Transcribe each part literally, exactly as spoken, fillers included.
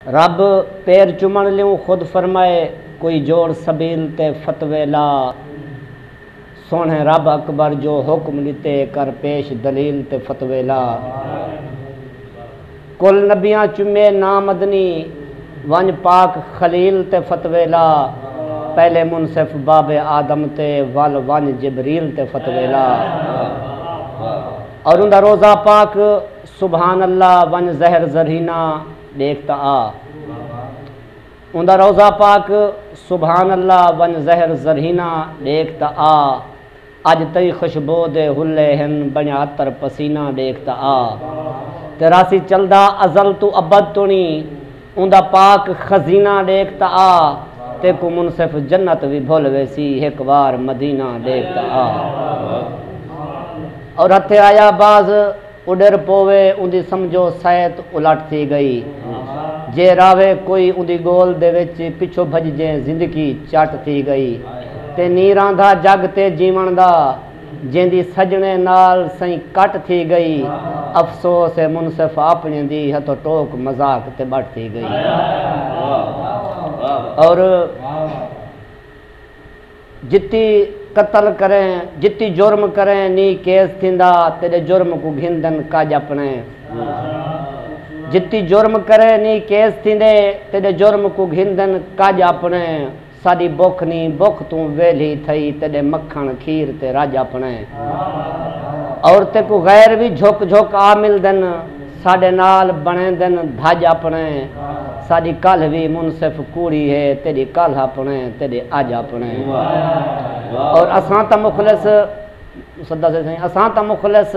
رب پیر چمݨ لیوں خود فرمائے، کوئی جوڑ سبیل تے فتوے لا۔ سوہݨے رب اکبر جو حکم ݙتے، کر پیش دلیل تے فتوے لا۔ کل نبیاں چمے نام مدنی، ونڄ پاک خلیل تے فتوے لا۔ پہلے منصف باب آدم تے، ول ونڄ جبریل تے فتوے لا۔ اور اوندا روضہ پاک سبحان اللہ ونڄ زہر زرینہ ݙیکھ تاں آ۔ اوندا روضہ پاک سبحان اللہ ونڄ زہر زرینہ ݙیکھ تاں آ۔ اڄ تئیں خوشبو دے حلے ہن، بݨیا عطر پسینہ ݙیکھ تاں آ۔ تے راہسی چلدا ازل توں ابد توݨی، اوندا پاک خزینہ ݙیکھ تاں آ۔ تیکوں منصف جنت وی بھل ویسی، ہک وار مدینہ ݙیکھ تاں آ۔ اور ہتھے آیا باز اݙر پووے، اوندی سمجھو سیت الٹ تھی ڳئی۔ جے راہوے کوئی اوندی ڳول دے وچ، پچھوں بھڄ جیں زندگی چٹ تھی ڳئی۔ تے نی راہندا جڳ تے جیوݨ دا، جیندی سڄݨیں نال سئیں کٹ تھی ڳئی۔ افسوس ہے منصف اپݨیں دی، ہتھوں ٹوک مذاق تے ٻٹ تھی ڳئی۔ اور جتی قتل کریں، جتی جرم کریں، نی کیس تھیندا، تیݙے جرم کوں گھندن کڄ اپݨے۔ جتی جرم کریں، نی کیس تھیندے، تیݙے جرم کوں گھندن کڄ اپݨے۔ ساݙی بکھ نی بکھ توں ویلھی تھئی، تیݙے مکھݨ کھیر تے رڄ اپݨے۔ اور تیکوں غیر وی جھک جھک آ ملدن، ساݙے نال بݨیندن دھڄ اپݨے۔ ساݙی کلھ وی منصف کوڑی ہے، تیݙی کلھ اپݨے، تیݙے اڄ اپݨے۔ اور اساں تاں مخلص، مسدس ہے سائیں، اساں تاں مخلص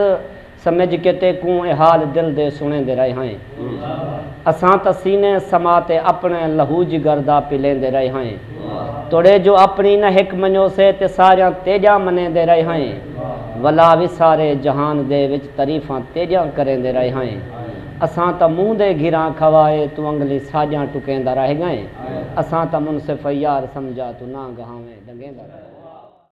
سمجھ کے تیکوں اے حال دل دے سݨیندے رہے ہیں۔ اساں تاں سینے سما تے اپݨے، لہو جگر دا پلیندے رہے ہیں۔ توڑے جو اپݨی نہ ہک منیوسے، تے ساریاں تیݙیاں منیندے رہے ہیں۔ ولا وی سارے جہان دے وچ تعریفاں تیݙیاں کریندے رہے ہیں۔ اساں تاں منہ دے گھراں کھوائے، توں انگلی ساݙیاں ٹکیندا رہ ڳئیں۔ اساں تاں منصف یار سمجھا، توں نہ گہاویں ݙنگیندا رہ ڳئیں۔